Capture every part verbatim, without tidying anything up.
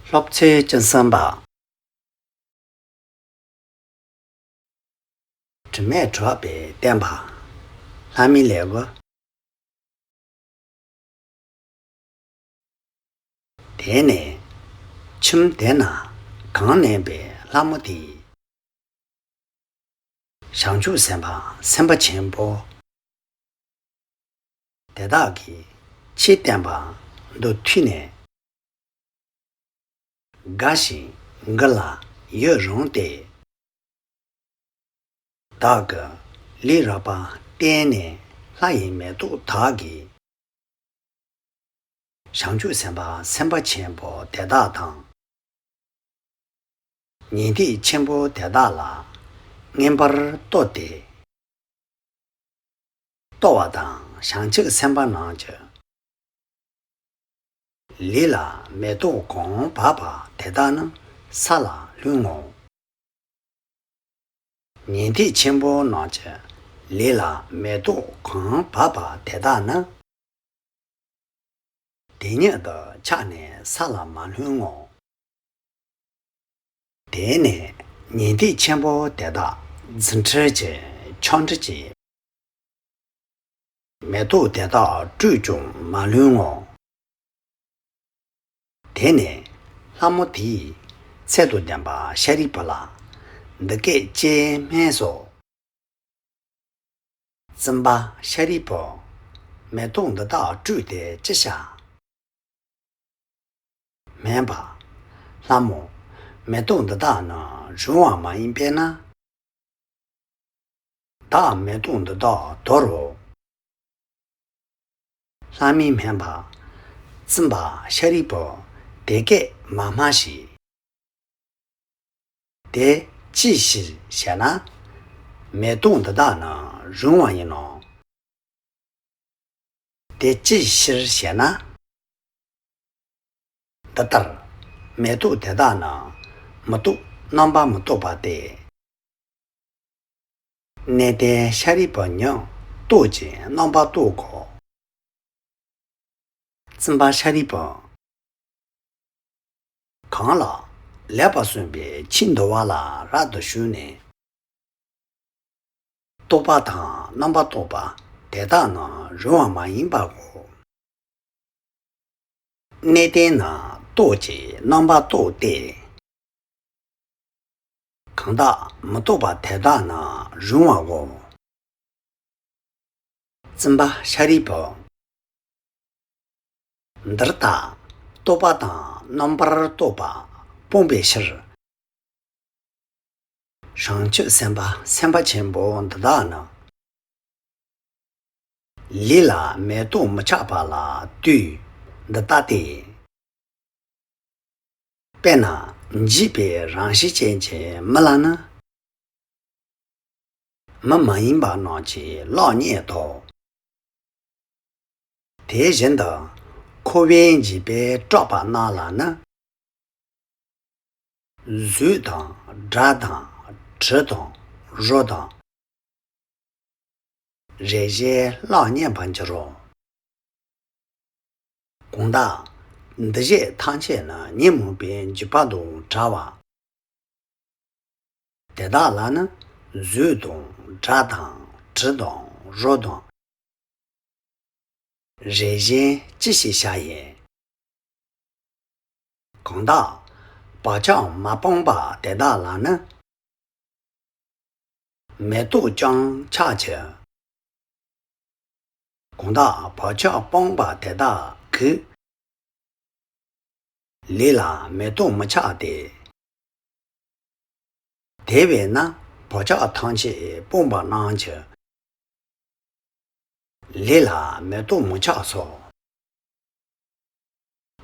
སློབ་ཚན་བཅུ་གསུམ་པ། དྲི་མེད་གྲགས་པས་བསྟན་པ། ལྷ་མིའི་ལེའུ། དེ་ནས་ཁྱིམ་དེ་ན་གང་གནས་པའི་ལྷ་མོ་དེས། བྱང་ཆུབ་སེམས་དཔའ་སེམས་དཔའ་ཆེན་པོ་དེ་དག་གིས་ཆོས་བསྟན་པ་མདོར་བསྡུས་ནས། དགའ་ཞིང་མགུ་ལ་ཡི་རངས་ཏེ། བདག་གི་ལུས་རགས་པ་བརྟེན་ནས་ལྷ་ཡི་མེ་ཏོག་དག་གིས། བྱང་ཆུབ་སེམས་དཔའ་སེམས་དཔའ་ཆེན་པོ་དེ་དག་དང་། ཉན་ཐོས་ཆེན་པོ་དེ་དག་ལ་མངོན་པར་བསྟོད་དེ། བསྟོད་པ་དང་། བྱང་ཆུབ་སེམས་དཔའ་རྣམས་ཀྱི་ལུས་ལ་མེ་ཏོག་གང་བབས་པ་དེ་དག་ནི་ས་ལ་ལྷུང་ངོ་། ཉན་ཐོས་ཆེན་པོ་རྣམས་ཀྱི་ལུས་ལ་མེ་ཏོག་གང་བབས་པ་དེ་དག་ནི་དེ་ཉིད་དུ་ཆགས་ནས་ས་ལ་མ་ལྷུང་ངོ་། དེ་ནས་ཉན་ཐོས་ཆེན་པོ་དེ་དག་རྫུ་འཕྲུལ་གྱི་ཆོ་འཕྲུལ་གྱིས་མེ་ཏོག་དེ་དག་བཀྲུས་ཀྱང་མ་ལྷུང་ངོ་། དེ་ནས་ལྷ་མོ་དེས་ཚད་དང་ལྡན་པ་ཤཱ་རིའི་བུ་ལ་འདི་སྐད་ཅེས་སྨྲས་སོ། བཙུན་པ་ཤཱ་རིའི་བུ། མེ་ཏོག་འདི་དག་བཀྲུས་ཏེ་ཅི་བྱ། སྨན་པ། ལྷ་མོ། མེ་ཏོག་འདི་དག་ནི་རུང་བ་མ་ཡིན་པས་ན། བདག་མེ་ཏོག་འདི་དག་དོར་རོ། ལྷ་མིའི་སྨན་པ། བཙུན་པ་ཤཱ་རིའི་བུ། དེ་སྐད་མ་སྨྲ་ཞིག། དེ་ཅིའི་ཕྱིར་ཞེ་ན། མེ་ཏོག་འདི་དག་ནི་རུང་བ་ཡིན་ནོ། དེ་ཅིའི་ཕྱིར་ཞེ་ན། འདི་ལྟར་མེ་ཏོག་དེ་དག་ནི་མི་རྟོག་རྣམ་པར་མི་རྟོག་པ་སྟེ། གནས་བརྟན་ཤཱ་རིའི་བུ་ཉིད་རྟོག་ཅིང་རྣམ་པར་རྟོག་གོ། བཙུན་པ་ཤཱ་རིའི་བུ། གང་ལ་ལེགས་པར་གསུངས་པའི་ཆོས་འདུལ་བ་ལ་རབ་ཏུ་ཞུགས་ནས། རྟོག་པ་དང་རྣམ་པར་རྟོག་པ་དེ་དག་ནི་རུང་བ་མ་ཡིན་པའོ། གནས་བརྟན་ནི་རྟོག་ཅིང་རྣམ་པར་རྟོག་སྟེ། གང་དག་མི་རྟོག་པ་དེ་དག་ནི་རུང་བའོ། བཙུན་པ་ཤཱ་རིའི་བུ། འདིར་ད་རྟོག་པ་དང་རྣམ་པར་རྟོག་པ་སྤོང་བའི་ཕྱིར། བྱང་ཆུབ་སེམས་དཔའ་སེམས་དཔའ་ཆེན་པོ་འདི་དག་ནི། ལུས་ལ་མེ་ཏོག་མི་ཆགས་པ་ལ་ལྟོས་འདི་ལྟ་སྟེ། དཔེར་ན་འཇིགས་པའི་རང་བཞིན་ཅན་གྱི་མི་ལ་ནི། མི་མ་ཡིན་པ་རྣམས་ཀྱིས་གླགས་རྙེད་དོ། དེ་བཞིན་དུ་འཁོར་བའི་འཇིགས་པས་སྐྲག་པ་རྣམས་ལ་ནི། གཟུགས་དང་སྒྲ་དང་དྲི་དང་རོ་དང་། རེག་བྱའི་གླགས་རྙེད་པར་འགྱུར་རོ། གང་དག་འདུ་བྱེད་ཐམས་ཅད་ནི་ཉོན་མོངས་པའི་འཇིགས་པ་དང་བྲལ་བ། དེ་དག་ལ་ནི་གཟུགས་དང་སྒྲ་དང་དྲི་དང་རོ་དང་། རེག་བྱའི་ཅི་ཞིག་བྱ་ཡིན། གང་དག་བག་ཆགས་མ་སྤངས་པ་དེ་དག་ལ་ནི། མེ་ཏོག་ཀྱང་ཆགས་ཀྱི། གང་དག་བག་ཆགས་སྤངས་པ་དེ་དག་གི། ལུས་ལ་མེ་ཏོག་མི་ཆགས་ཏེ། དེ་བས་ན་བག་ཆགས་ཐམས་ཅད་སྤངས་པ་རྣམས་ཀྱི། ལུས་ལ་མེ་ཏོག་མི་ཆགས་སོ།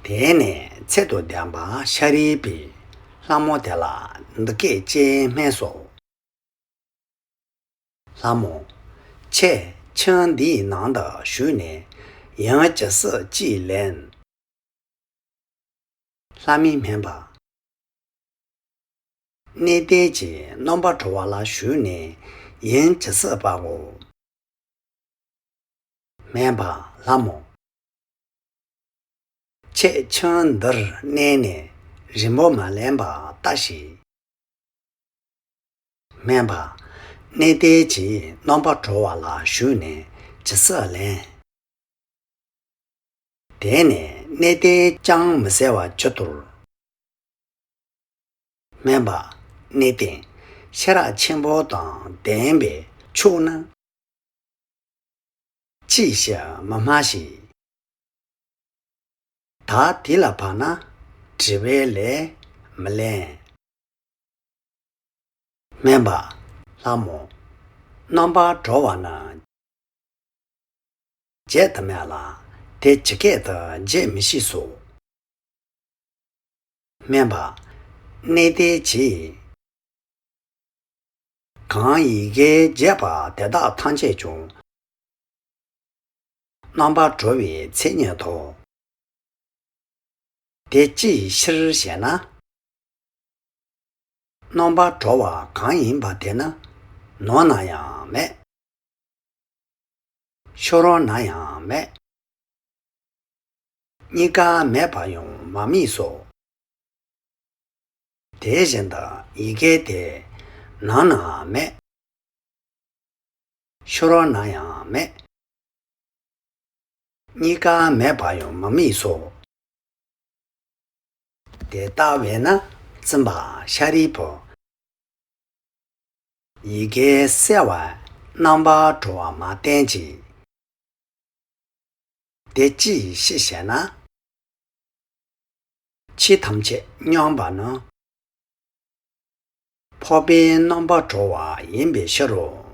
དེ་ནས་ཚད་དང་ལྡན་པ་ཤཱ་རིའི་བུས་ལྷ་མོ་དེ་ལ་འདི་སྐད་ཅེས་སྨྲས་སོ། ལྷ་མོ། ཁྱེད་ཁྱིམ་འདིའི་ནང་དུ་ཞུགས་ནས་ཡུན་ཇི་སྲིད་ཅིག་ལེན། ལྷ་མིའི་སྨན་པ། གནས་བརྟན་གྱི་རྣམ་པར་གྲོལ་བ་ལ་ཞུགས་ནས་ཡུན་ཇི་སྲིད་པའོ། སྨན་པ་ལྷ་མོ། ཁྱེད་ཁྱིམ་འདིར་གནས་ནས་ རིང་པོ་མ་ལེན་པར་ལྟ་ཞིག་སྨན་པ། གནས་བརྟན་གྱིས་རྣམ་པར་གྲོལ་བ་ལ་ཞུགས་ནས་ཇི་སྲིད་ལེན། དེ་ནས་གནས་བརྟན་ཅང་མི་གསལ་བར་ཇི་ལྟར། སྨན་པ། གནས་བརྟན། ཤེས་རབ་ཆེན་པོ་དང་ལྡན་པས་ཕྱུག་ན། ཅིའི་ཕྱིར་མི་སྨྲ་ཞིག་ད་འདི་ལ་བབ་ན་དྲི་བའི་ལན་མི་ལེན། སྨན་པ། ལྷ་མོ། རྣམ་པར་གྲོལ་བ་ན། བརྗེད་དུ་མེད་ལ། དེ་ཇི་སྐད་དུ་བརྗེད་མི་ཤེས་སོ། སྨན་པ། གནས་བརྟན་གྱིས། གང་ཡི་གེ་བརྗེད་པ་དེ་དག་ཐམས་ཅད་ཀྱང་། རྣམ་པར་གྲོལ་བའི་མཚན་ཉིད་དོ། དེ་ཅིའི་ཕྱིར་ཞེ་ན། རྣམ་པར་གྲོལ་བ་གང་ཡིན་པ་དེ་ནི་ནང་ན་ཡང་མེད། ཕྱི་རོལ་ན་ཡང་མེད། གཉིས་ཀ་མེད་པ་ཡང་མ་དམིགས་སོ། དེ་བཞིན་དུ་ཡི་གེ་དེ་ནང་ན་མེད། ཕྱི་རོལ་ན་ཡང་མེད། གཉིས་ཀ་མེད་པ་ཡང་མ་དམིགས་སོ། དེ་ལྟ་བས་ན་བཙུན་པ་ཤཱ་རིའི་བུ། ཡི་གེ་གསལ་བར་རྣམ་པར་གྲོལ་བ་མ་བསྟན་ཅིག་དེ་ཅིའི་ཕྱིར་ཞེ་ན། ཕྱི་ཐམས་ཅད་མཉམ་པ་ནི། འཕགས་པའི་རྣམ་པར་གྲོལ་བ་ཡིན་པའི་ཕྱིར་རོ།